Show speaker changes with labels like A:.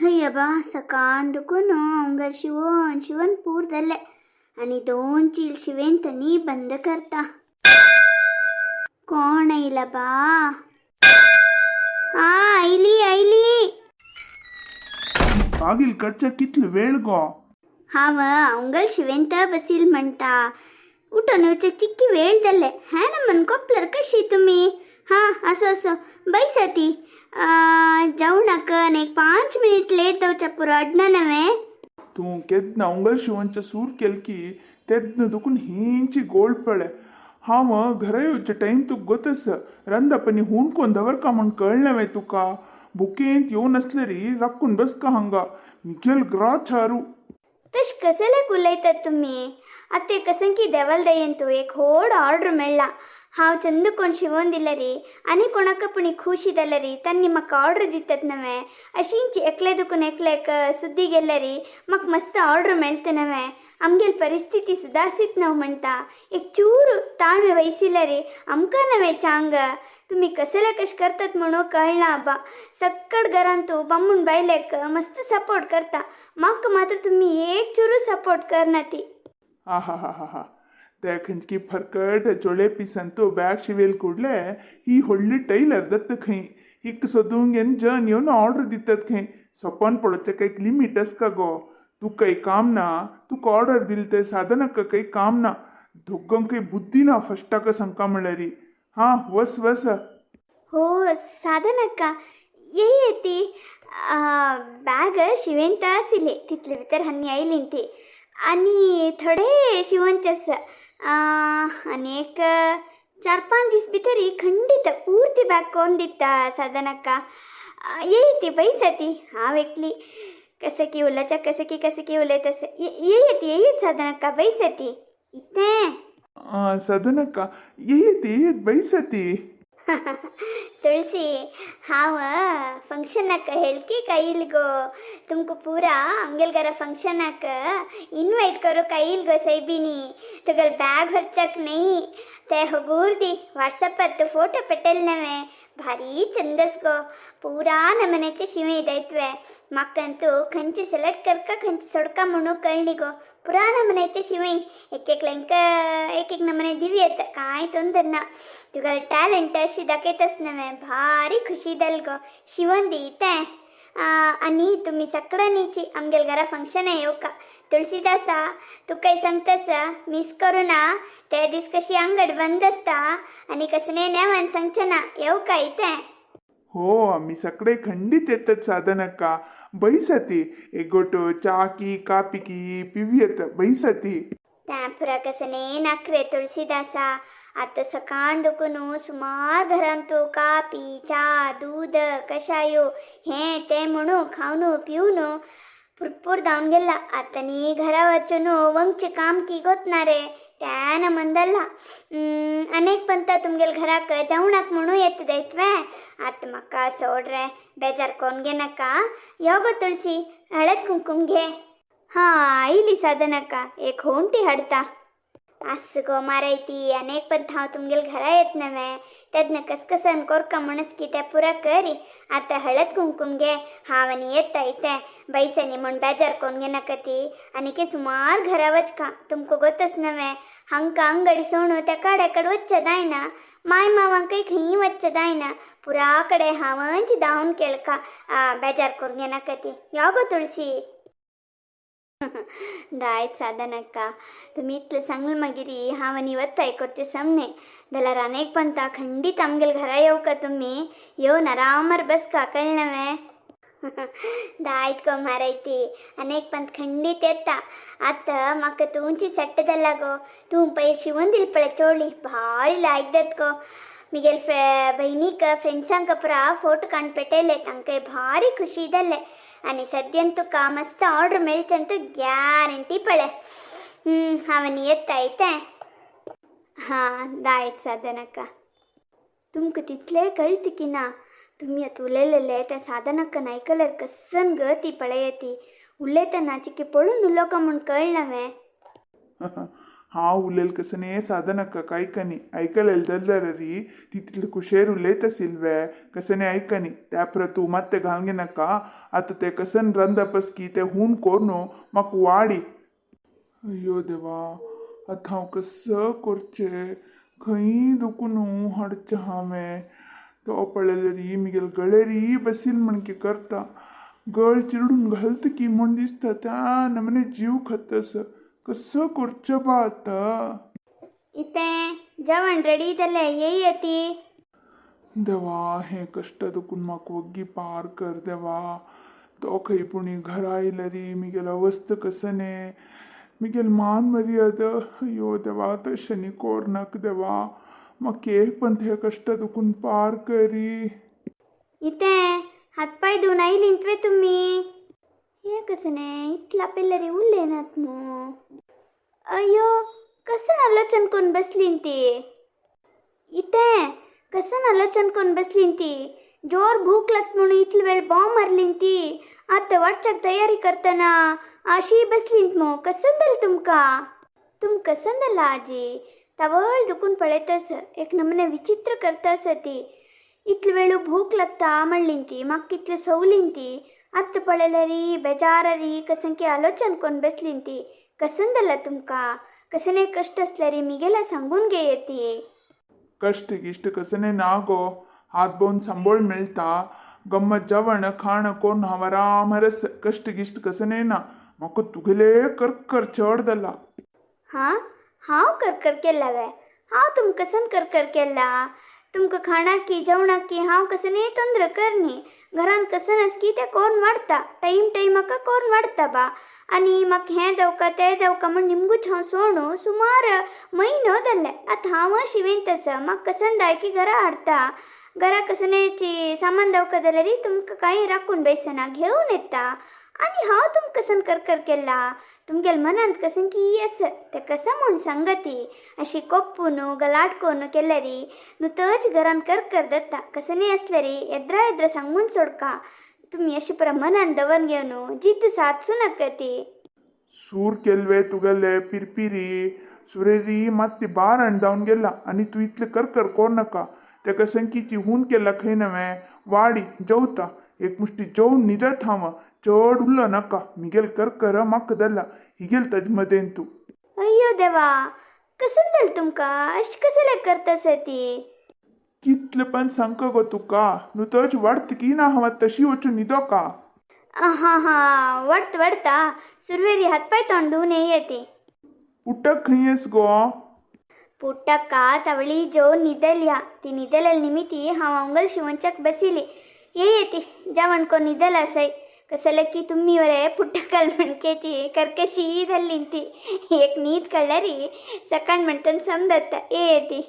A: हय बा, सकाळ दुखून हांव शिवण शिवण पूर जालें आनी दोन चील शिवेन तनी बंद करता. कोण आयला बा? हा, आयली आयली.
B: बागील कडच्या कितलो वेळ गो?
A: हांव अवंगल शिवेंत बसील म्हणटा. उठून येवचे चिक्की वेळ जाल्ले. हॅ ना, मन कोपलर कशी तुमी? हां, असो असो बैसा ती. जेवणाक आनी एक 5 मिनिट लेट जावच्या पुरो, अडना नव्हे.
B: तूं केन्ना उंगल शिवनच्या सूर केल की तेन्ना दुखून हिंची गोळ पळे. हांव घरा येवचे टायम तुका गोतस रंदपनी हुनकोन दवरका म्हण कळ्ळें तुका. बुकेंत येवन आसलेरी राखून बसका हांगा मिगेल ग्राचारू.
A: तश कसल्याक उलयतात तुमी? आतां कसंकी देवाल दयेन एक होड ऑर्डर मेळ्ळा. हांव चंद कोण शिवोन दिलरी आनी कोणाक पुणी खुशी जालरी तांणी म्हाका ऑर्डर दितात नव्हे. अशींची एकले दुखून एकल्याक सुद्दी गेल्यारी म्हाका मस्त ऑर्डर मेळटा नव्हे. आमगेली परिस्थिती सुदारसीत न्हू म्हणटा. एक चूर ताळमे वयसिलरी आमकां नव्हे चांग. तुमी कसले कशें करतात म्हणून कळना आबा. सक्कड घरांतू बामूण बायलेक मस्त सपोर्ट करता, म्हाका मात्र तुमी एक चुरू सपोर्ट करना ती.
B: हा हा हा हा, ते खंयची फरकट चोळे पिसंतू बॅग शिवेल ಕೂಡ್ಲೆ ಈ ಹೊಳ್ಳಿ ಟೈಲರ್ ದತ್ತ ಖೈ ಹಿಕ್ ಸೊದುಂಗೆನ್ ಜನ್ येवन ऑर्डर दितात खंय. सपन पडोवचें काही लिमिट आसका गो. तुका काही काम ना? तुका ऑर्डर दिल ते साधनाक काही काम ना? दोग्गांकय बुद्धी ना फस्टाक संका म्हणल्यारी. हा, वस वस.
A: हो साधनक्का, येयती. बॅग शिवेंत आशिल्ली, तितले भितर हन्नी आयली ती आनी थोडे शिवनचे आसा. आनी एक 4-5 दीस भितर खंडीत पूर्ती बॅग कोण दिता साधनक्का. येयती, बैसती. हांव एकली कसं की उलयच्या, कसं की कसं की उलयत आसा. येयत येयत साधनक्का, बैसती इतें.
B: सदनक्का, येयत येयत, बैसती.
A: तुळसी, हांव फंक्शनाक हेळकी ಕೈಲ್ಗೋ तुमको पूरा आमगेल घरा फंक्शनाक इनवायट करू काईल गो सैबिनी. तुगल बॅग व्हरच्याक न्ही ते होगूर दी. व्हॉट्सअपार फोटो पेटेल नवे, भारी चंदस गो. पूरा नमनेचे शिवे दैत्वे. म्हाकांतू खंयचे सिलेक्ट करका, खंयचे सोडका म्हणू कळ्ळी गो. पुरा नमनेचे शिवे, एक एक लंक एक एक नमने दिव्यत, काय ತೊಂದರೆ ना. तुगल टॅलेंट अशी दाखयतस नवे, भारी खुशी जाल गो. शिवून दी तें. आनी तुमी सगळ्यांनीची आमगेल घरा फंक्शन येवका. तुळसीदासा, तुकाय सांगतस, मिस करू ना. ते दीस कशी अंगड बंद आसता आनी कसले नेमान सांगचे ना. येवका इतें.
B: हो, आम्ही सगळे खंडित येतात साधनक्का. बैसती, एगोटो चा की कापी की पिवयत, बैसती.
A: त्या पुरा कसने नाकरे तुळसीदासा. आतां सकाळ दुखून सुमार घरांतू कापी, चा, दूद, कशायो हें तें म्हणू खावन पिवन पुरपूर धांवन गेला. आतां नी घरा वचून वंगचें काम की गोतना रे त्यान मंदल्ला. अनेक पंता तुमगेल घराक जेवणाक म्हणू येत दैत्वे. आतां म्हाका सोड रे, बेजार कोण घेनाका. यो गो तुळसी, हळद कुंकूम घे. हां, आयली साधनक्का, एक होंटी हाडता. आस्स गो मारायती, अनेक पंत हांव तुमगेल घरा येत नव्हे तेन्ना कसकसन कोरका म्हणस की ते पुरा करी. आतां हळद कुंकूम घे. हांव आनी येता इतें, बैसनी म्हूण बेजार कोण घेनाका ती. आनी सुमार घरा वचका तुमकां गोतच नव्हे. हांकां अंगडी सोणू त्या कडेकड वच्चें जायना, माय मावांकय खंय वच्चें जायना. पुरा कडेन हांवच धांवन केळका. बेजार करून घेनाका ती. यो गो तुळसी. दायत साधनक्का, तुमी इतलें सांगलें मागीर हांव आनी वताय करचें समने. जाल्यार अनेक पंता खंडीत आमगेल घरा येवका. तुमी येवन आरामार बसका, कळ्ळें? दायत गो मारायती, अनेक पंत खंडीत येता. आतां म्हाका तुमची सेट्ट जाला गो. तूं पयर शिवून दिल पळय चोळी, भारी लायक जात गो. मिगेल बहिणीक फ्रेंड्सांक पुरा फोटो काण पेटयले, तांकां भारी खुशी जालें. आनी सद्यान तुका मस्त ऑर्डर मेळचें ग्यारंटी पळय. हांव आनी येता इतें. हां, दायत साधनक्का. तुमकां तितलें कळटा की ना? तुमी आतां उलयलेले तें साधनक्कान आयकल्यार कसन ग ती पळय ती. उलयतना चिकी पळून उलोवका म्हूण कळना वे.
B: हांव उलयल कसने सादा नाका कांय न्ही. आयकलें जाल्यार री ती तितले कुशेर उलयता सिल्वे कसने आयकनी. त्या परत तूं मात्तें घालून घेनाका. आतां तें कसन रांदपसकी तें हून कोरून म्हाका वाडी. अय्यो देवा, आतां हांव कसं करचें? खंय दुखून हाडचें हांवें? तो पळयल्यार री मिगेल गळेरी बसील म्हणके करता. गळ चिरडून घालता की म्हूण दिसता. त्या नमने जीव खातस. कसं करचें बा आतां?
A: इतें जेवण रेडी जालें, येय ती.
B: देवा, हें कश्ट दुखून म्हाका वग्गी पार कर देवा. तो खंय पुणी घरा आयल्यार मिगेल अवस्था कसने, मिगेल मान मर्याद. अय्यो देवा, तशें न्ही कोर नाका देवा. म्हाका एक पण हे कश्ट दुखून पार करी.
A: इतें हातपाय धुवन आयलीं तुवें तुमी? हें कसने इतला पेल्यार उलयनात मू? अय्यो, कसन आलोचन करून बसलीं ती? इतें कसन आलोचन करून बसलीं ती? जोर भूक लागत म्हणून इतले वेळ बॉम्ब मारलीं ती. आतां वचच्याक तयारी करतना अशी बसलीं मू. कसन जालें तुमकां? तुम कसन जालां आजी? तवळ दुखून पळयतास एक नमुने विचित्र करता आसा ती. इतले वेळ भूक लागता म्हणलीं ती, म्हाका कितले सवलीं ती. आतां पळयल्यार बेजारी कसंकी आलोचन करून बसलीं ती. कसन जालां तुमकां? कसने कश्ट आसल्यार मिगेला सांगून घेय ती.
B: कश्ट गिश्ट कसने ना गो. हात बोवन संबोळ मेळटा. गम्मत जेवण खाण कोन्न हांव आराम रस. कश्ट गिश्ट कसने ना. म्हाका तुगेले करकर चड जाला.
A: हां, हांव करकर केला वे? हांव तुमकां कसन करकर केला? तुमकां खाणाकी जेवणाकी हांव कसने तंद्र करनी. घरांत कसन आसकी तें कोरून वाडटा, टायम टायमाका कोरून वाडटा बा. आनी म्हाका हें दवका तें दवका म्हूण निमगूच हांव सोणू सुमार म्हयनो जाल्लें. आतां हांव शिवेंत आसा. म्हाका कसन जाय की घरा हाडटा. घरा कसनेची सामान दवका जाल्यार तुमकां कांय राखून बेसना, घेवन येता. आनी हांव तुमकां कसन करकर केला? तुमगेल मनांत कसन की आसा तें कसं म्हूण सांगती. अशी कोप्पून गलाट कोन्न केल्यार नुतच घरांत करकर जाता. कसनय आसल्यार येद्रा येद्रा सांगून सोडका. तुमी अशें परा मनान दवर घेवन जिद्द सादसूं नाका ती.
B: सूर केल्वे तुगेले पिरपिरी सुरेरी मात ती बार जावन गेला आनी तूं इतलें करकर कोर नाका. तेका संकीची हून केला खंय नवें वाडी जेवता. एक मुश्टी जेवन न्हिदत हांव. चड उल्लो नाका. मिगेल करकर म्हाका जाला हिगेल ताजे मदेन तूं.
A: अय्यो देवा, कसन जालें तुमकां? अशें कसलें करता आसा ती?
B: कितलें पण सांगका गो तुका. नुतच वाडत की ना हांव तशी वचून न्हिदोका.
A: हां हां, वाडत वाडता. सुरवेरी हातपाय तोंड धुवन येय ती.
B: पुटक खंय येस गो?
A: पुट्टक्का तवळी जेवन न्हिदल्या ती. न्हिदलेली निमिती हांव अंगल शिवंच्याक बसिली. येय ती, जेवण कोन्न न्हिदल आसय. कसले की तुमी वरे पुट्टकल म्हणकेची कर्कशी जाल्ली ती. एक न्हीद काडल्यार सकाळ म्हणटन समजता. येय ती.